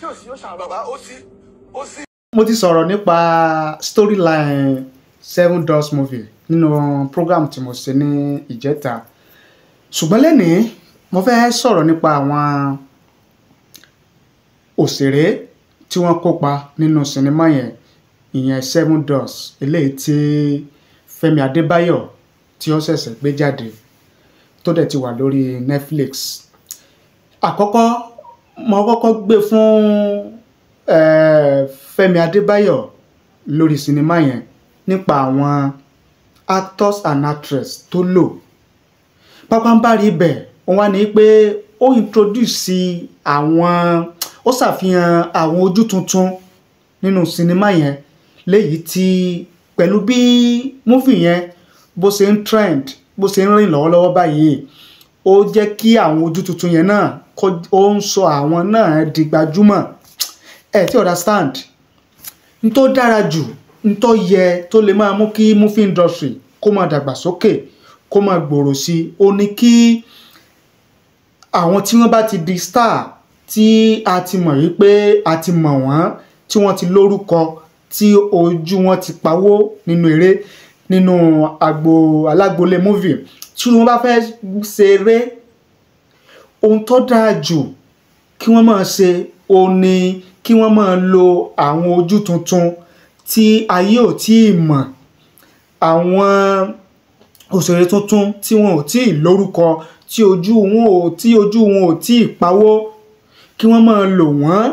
Ṣé òsì yóò ṣàrọ̀? Bàbá ó sí, ó sí. Mo ti sọ̀rọ̀ nípa storyline Seven Doors movie nínú program tí mo ṣe ní ìjẹta, ṣùgbọ́n lẹ́nìí mo fẹ́ sọ̀rọ̀ nípa àwọn òṣèré tí wọ́n kópa nínú sinimá yẹn, ìyẹn Seven Doors, eléyìí tí Fẹ́mi Adébáyọ̀ tí ó ṣẹ̀ṣẹ̀ gbé jáde tó dẹ̀ ti wà lórí Netflix. Àkọ́kọ́ mo kọ́kọ́ gbé fún Fẹ́mi Adébáyọ̀ lórí sinimá yẹn nípa àwọn actors and actress tó lò. Pápánbárí ibẹ̀ wọ́n wá ní pé ó introduce àwọn, ó ṣàfihàn àwọn ojú tuntun nínú sinimá yẹn, léyìí tí pẹ̀lú bí movie yẹn bó ṣe ń trend, bó ṣe ń rìn lọ́wọ́lọ́wọ́ báyìí, ó jẹ́ kí àwọn ojú tuntun yẹn náà ó ń sọ àwọn náà di gbajúmọ̀. Ẹ ti understand? N tó dára jù, n tó yẹ tó lè máa mú kí movie industry kó máa dàgbàsókè, kó máa gbòòrò sí i, ó ní kí àwọn tí wọ́n bá ti di star, tí a ti mọ̀ wípé a ti mọ̀ wọ́n, tí wọ́n ti lórúkọ, tí ojú wọn ti pawó nínú eré, nínú agbo alágbolé movie, tí wọ́n bá fẹ́ ṣeré, ohun tó dáa jù kí wọ́n máa ṣe ó ní kí wọ́n máa lo àwọn ojú tuntun tí ayé ò tí ì mọ̀, àwọn òṣèré tuntun tí wọn ò tí ì lórúkọ, tí ojú wọn ò tí ì pawó, kí wọ́n máa lò wọ́n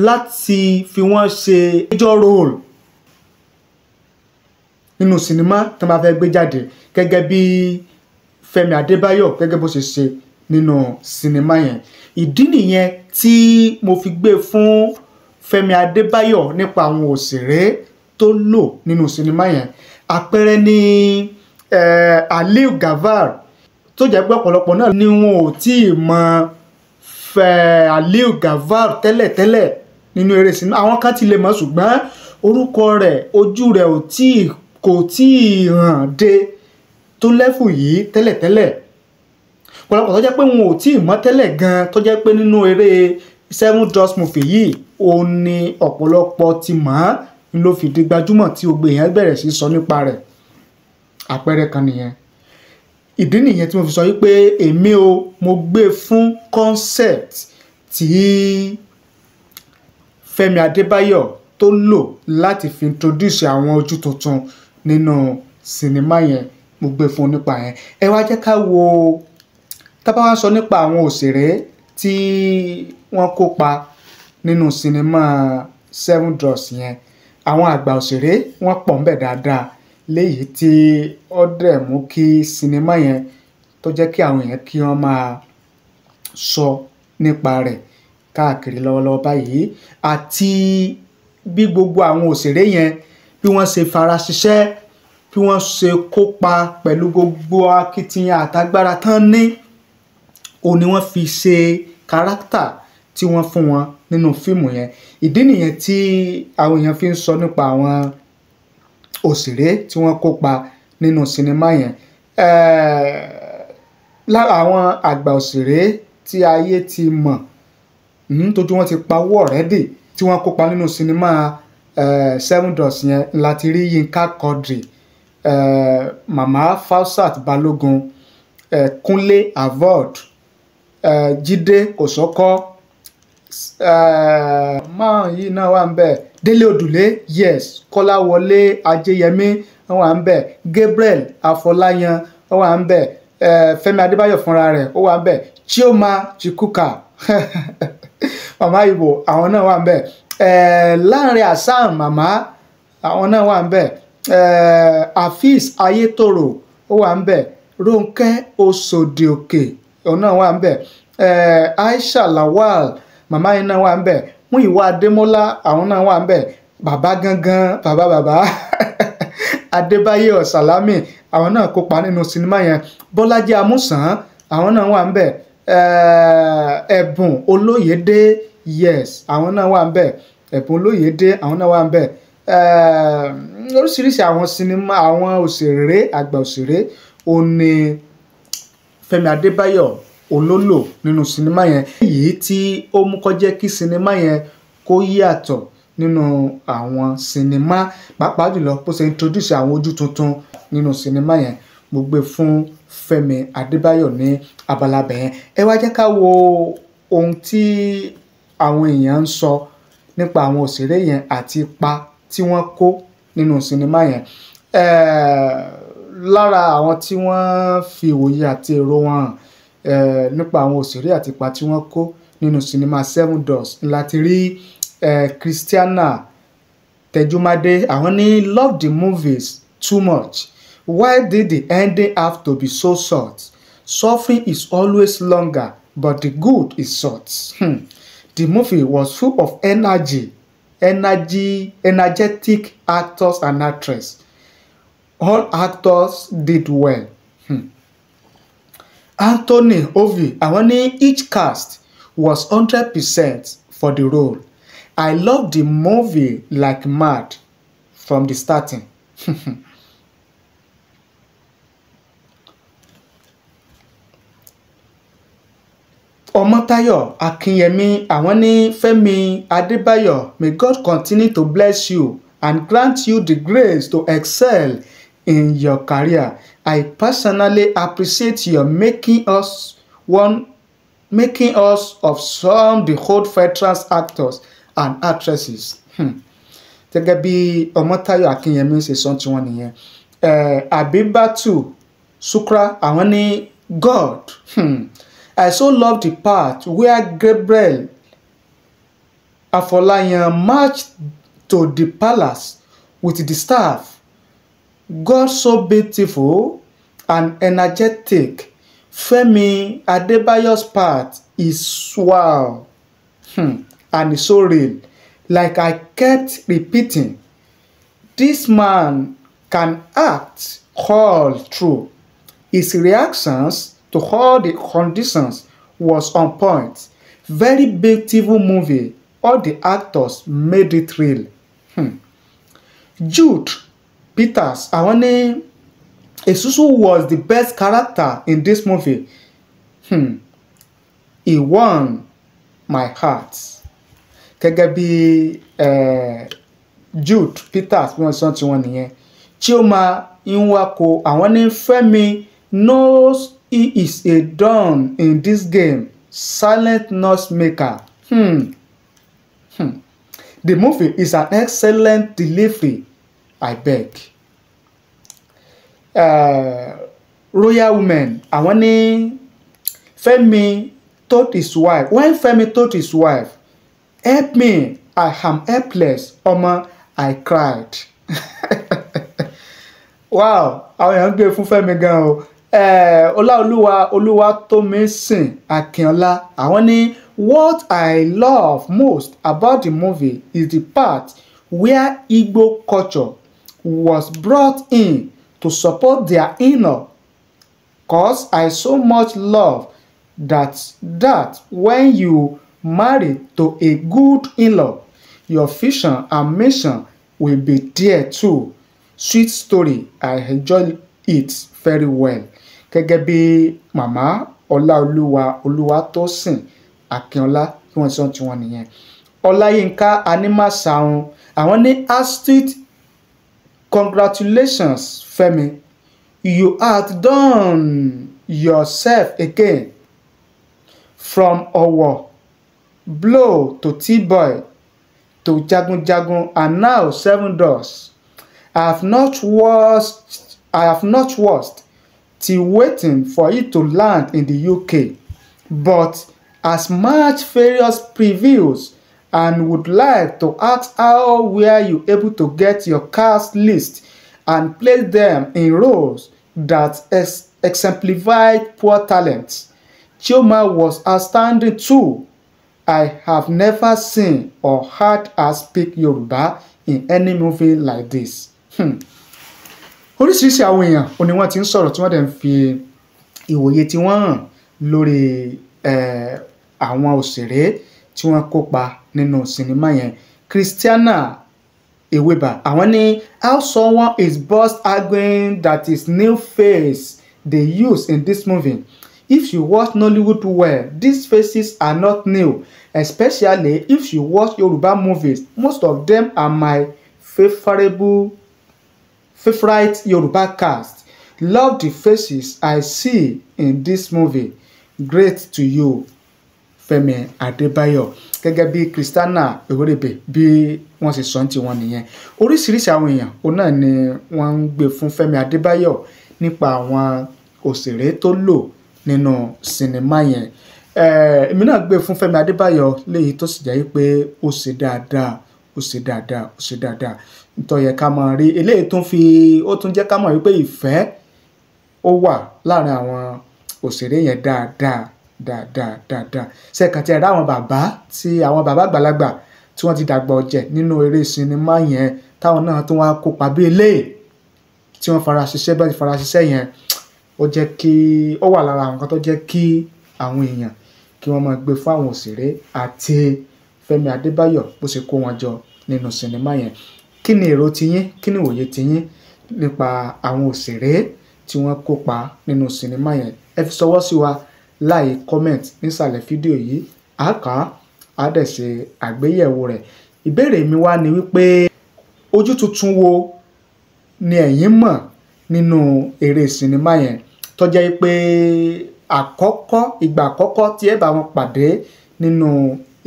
láti fi wọ́n ṣe major role nínú sinimá tí wọ́n bá fẹ́ gbé jáde, gẹ́gẹ́ bí Fẹ́mi Adébáyọ̀ gẹ́gẹ́ bó ṣe ṣe nínú sinimá yẹn. Ìdí nìyẹn tí mo fi gbé fún Fẹ́mi Adébáyọ̀ nípa àwọn òṣèré tó lò nínú sinimá yẹn. Àpẹẹrẹ ni Aliu Gavar, tó jẹ́ pé ọ̀pọ̀lọpọ̀ náà ni wọn ò tí ì mọ̀ Aliu Gavar tẹ́lẹ̀tẹ́lẹ̀ nínú eré sinimá. Àwọn kan ti lè mọ̀, ṣùgbọ́n orúkọ rẹ̀, ojú rẹ̀ kò tí ì hàn dé tó lẹ́fù yìí tẹ́lẹ̀tẹ́lẹ̀. Ọ̀pọ̀lọpọ̀ tó jẹ́ pé wọn ò tí ì mọ̀ tẹ́lẹ̀ gan, tó jẹ́ pé nínú eré Seven Doors movie yìí ó ní ọ̀pọ̀lọpọ̀ ti mọ̀ ọ́n, ló fi di gbajúmọ̀ tí gbogbo èèyàn bẹ̀rẹ̀ sí sọ nípa rẹ̀. Àpẹẹrẹ kan nìyẹn. Ìdí nìyẹn tí mo fi sọ wípé èmi o, mo gbé fún concept tí Fẹ́mi Adébáyọ̀ tó lò láti fi introduce àwọn ojú tuntun nínú sinimá yẹn, mo gbé fún nípa yẹn. Ẹ wá jẹ́ ká wo, tá bá wá sọ nípa àwọn òṣèré tí wọ́n kópa nínú sinimá Seven Doors yẹn, àwọn àgbà òṣèré wọ́n pọ̀ ńbẹ̀ dáadáa, léyìí tí ó dẹ̀ mú kí sinimá yẹn tó jẹ́ kí àwọn èèyàn kí wọ́n máa sọ nípa rẹ̀ káàkiri lọ́wọ́lọ́wọ́ báyìí, àti bí gbogbo àwọn òṣèré yẹn bí wọ́n ṣe fara ṣiṣẹ́, bí wọ́n ṣe kópa pẹ̀lú gbogbo akitiyan àtagbára tán ní, òun ni wọ́n fi ṣe kárátà tí wọ́n fún wọn nínú fíìmù yẹn. Ìdí nìyẹn tí àwọn èèyàn fi ń sọ nípa àwọn òṣèré tí wọ́n kópa nínú sinimá yẹn. Lára àwọn àgbà òṣèré tí ayé ti mọ̀, tójú wọn ti pawó already, tí wọ́n kópa nínú sinimá Seven Doors yẹn, láti rí Yinka Quadri, Mama Fausat Balogun, Kúnlé Avod, Jídé Kòsọ́kọ́, máa yìí náà wà ń bẹ̀, Délé Odùlé, yes, Kọ́láwọlé Ajéyẹmí wà ń bẹ̀, Gabriel Afọláyan wà ń bẹ̀, Fẹ́mi Adébáyọ̀ fúnra rẹ̀ ó wà ń bẹ̀, Chioma Chukwuka màmá Ìbò àwọn náà wà ń bẹ̀, Lanre Hasan màmá àwọn náà wà ń bẹ̀, Afeez Ayétòrò ó wà ń bẹ̀, Rónkẹ́ Oṣòdì-Òkè òun náà wà ń bẹ̀, Aisha Lawal màmá yìí náà wà ń bẹ̀, Múyìwá Adémọ́lá àwọn náà wà ń bẹ̀, bàbá gangan bàbá bàbá Adébáyọ̀ Sàlámì àwọn náà kópa nínú sinimá yẹn, Bọ́lájí Amúsàn àwọn náà wà ń bẹ̀, Ẹ̀bùn Olóyèdé yes àwọn náà wà ń bẹ̀, Ẹ̀bùn Olóyèdé àwọn náà wà ń bẹ̀. Oríṣiríṣi àwọn sinimá àwọn òṣèré àgbà òṣèré òun ni Fẹ́mi Adébáyọ̀ olólò nínú sinimá yẹn, èyí tí ó mú kó jẹ́ kí sinimá yẹn kó yàtọ̀ nínú àwọn sinimá, pàápàá jùlọ bó ṣe introduce àwọn ojú tuntun nínú sinimá yẹn. Mo gbé fún Fẹ́mi Adébáyọ̀ ní abala bẹ̀yẹn. Ẹ wá jẹ́ ká wo ohun tí àwọn èèyàn ń sọ nípa àwọn òṣèré yẹn àti ipa tí wọ́n kó nínú sinimá yẹn. Lára àwọn tí wọ́n fi ìwòye àti èrò wọn hàn nípa àwọn òṣèré àti ipa tí wọ́n kó nínú sinimá Seven Doors láti rí Christiana Tejumade. Àwọn ní love the movies too much. Why did the ending have to be so short? Suffering is always longer, but the good is short. The movie was full of energetic actors and actresses. All actors did well. Anthony Ovi, àwọn ní each cast was 100% for the role. I loved the movie like mad from the starting. Ọmọ́táyọ̀ Akínyẹmí, àwọn ní Fẹ́mi Adébáyọ̀, may God continue to bless you and grant you the grace to excel in your career. I personally appreciate your making us of some the old veterans actors and actresses. Gẹ́gẹ́ bí Ọmọ́táyọ̀ Akínyẹmí ṣe sọ tiwọn nìyẹn. Abibatu Sukra, àwọn ní God. I so love the part where Gabriel Afolayan marched to the palace with the staff. God, so beautiful and energetic. Femi Adebayo's part is wow and it's so real. Like I kept repeating, this man can act all through. His reactions to all the conditions was on point. Very beautiful movie. All the actors made it real. Jude Peters, àwọn ní Esusu was the best character in this movie. He won my heart. Gẹ́gẹ́ bí Jude Peters bí wọ́n sọ tiwọn nìyẹn. Chioma Nwako, àwọn ní Fẹ́mi knows he is a don in this game. Silent noise maker. The movie is an excellent delivery, I beg. Royal Women, àwọn ní Fẹ́mi told his wife, when Fẹ́mi told his wife, help me, I am helpless, ọmọ, I cried. Wow, àwọn èèyàn gbé fún Fẹ́mi gan o. Ọláolúwa Olúwatómisìn Akínọlá, àwọn ní what I love most about the movie is the part where Igbo culture was brought in to support their in-law, cause I so much love that when you marry to a good in-law, your vision and mission will be there too. Sweet story, I enjoy it very well. Gẹ́gẹ́ bí màmá Ọláolúwa Olúwatósìn Akínọlá bí wọ́n sọ tiwọn nìyẹn. Ọláyínká Animasaun, àwọn ní astute congratulations Fẹ́mi, you have done yourself again. From Owo Blow to T-Boy to Jagunjagun and now Seven Doors. I have not watched till waiting for it to land in the UK, but as much various previews and would like to ask how were you able to get your cast list and place them in roles that exemplified poor talent. Chioma was outstanding too. I have never seen or heard her speak Yoruba in any movie like this. Oríṣiríṣi àwọn èèyàn ò ní wọ́n ti ń sọ̀rọ̀ tí wọ́n dẹ̀ ń fi ìwòye tí wọ́n hàn lórí àwọn òṣèré tí wọ́n kópa nínú sinimá yẹn. Christiana Eweba, àwọn ní how someone is boss arguing that his new face they use in this movie If you watch Nollywood well, these faces are not new, especially if you watch Yoruba movies. Most of them are my favorite Yoruba cast. Love the faces I see in this movie. Great to you, Fẹ́mi Adébáyọ̀. Gẹ́gẹ́ bí Christiana Ewérébè bí wọ́n ṣe sọ ní tiwọn nìyẹn. Oríṣiríṣi àwọn èèyàn òun náà ni wọ́n ń gbé fún Fẹ́mi Adébáyọ̀ nípa àwọn òṣèré tó lò nínú sinimá yẹn. Èmi náà gbé fún Fẹ́mi Adébáyọ̀ léyìí tó sì jẹ́ pé ó ṣe dáadáa, ó ṣe dáadáa, ó ṣe dáadáa. Nítorí yẹ ká máa rí eléyìí tó ń fi ó tún jẹ́ ká mọ̀ wípé ìfẹ́ ó wà láàrin àwọn òṣèré yẹn dáadáa dáadáa dáadáa. Ṣẹ̀kàn tí ẹ rí àwọn bàbá tí àwọn bàbá àgbàlagbà tí wọ́n ti dàgbà ọ̀jẹ̀ nínú eré sinimá yẹn táwọn náà tún wá kópa bí eléyìí tí wọ́n fara ṣiṣẹ́ bá ti fara ṣiṣẹ́ yẹn, ó jẹ́ kí ó wà lára àwọn nǹkan tó jẹ́ kí àwọn èèyàn kí wọ́n máa gbé fún àwọn òṣèré àti Fẹ́mi Adébáyọ̀ bó ṣe kó wọn jọ nínú sinimá yẹn. Kí ni èrò tiyín? Kí ni òye tiyín nípa àwọn òṣèré tí wọ́n kópa nínú sinimá yẹn? Ẹ fi ṣọwọ́ sí wa láì comment nísàlẹ̀ fídíò yìí, a kà á, a dẹ̀ ṣe àgbéyẹ̀wò rẹ̀. Ìbéèrè mi wá ni wípé ojú tuntun wo ni ẹ̀yin mọ̀ nínú eré sinimá yẹn tó jẹ́ pé àkọ́kọ́ ìgbà àkọ́kọ́ tí ẹ bá wọn pàdé nínú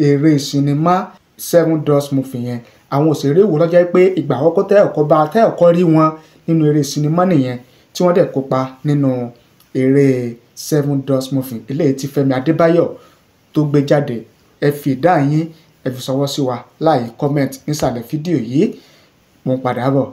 eré sinimá Seven Doors movie yẹn, àwọn òṣèré wo ló jẹ́ pé ìgbà àkọ́kọ́ tẹ́ ọ̀kọ́ bá tẹ́ ọ̀kọ́ rí wọn nínú eré sinimá nìyẹn tí wọ́n dẹ̀ kópa nínú eré Seven Doors movie eléyìí tí Fẹ́mi Adébáyọ̀ tó gbé jáde? Ẹ fi ìdáhùn yín, ẹ fi ṣọwọ́ sí wa láì comment nísàlẹ̀ fídíò yìí. Mo ń padà bọ̀.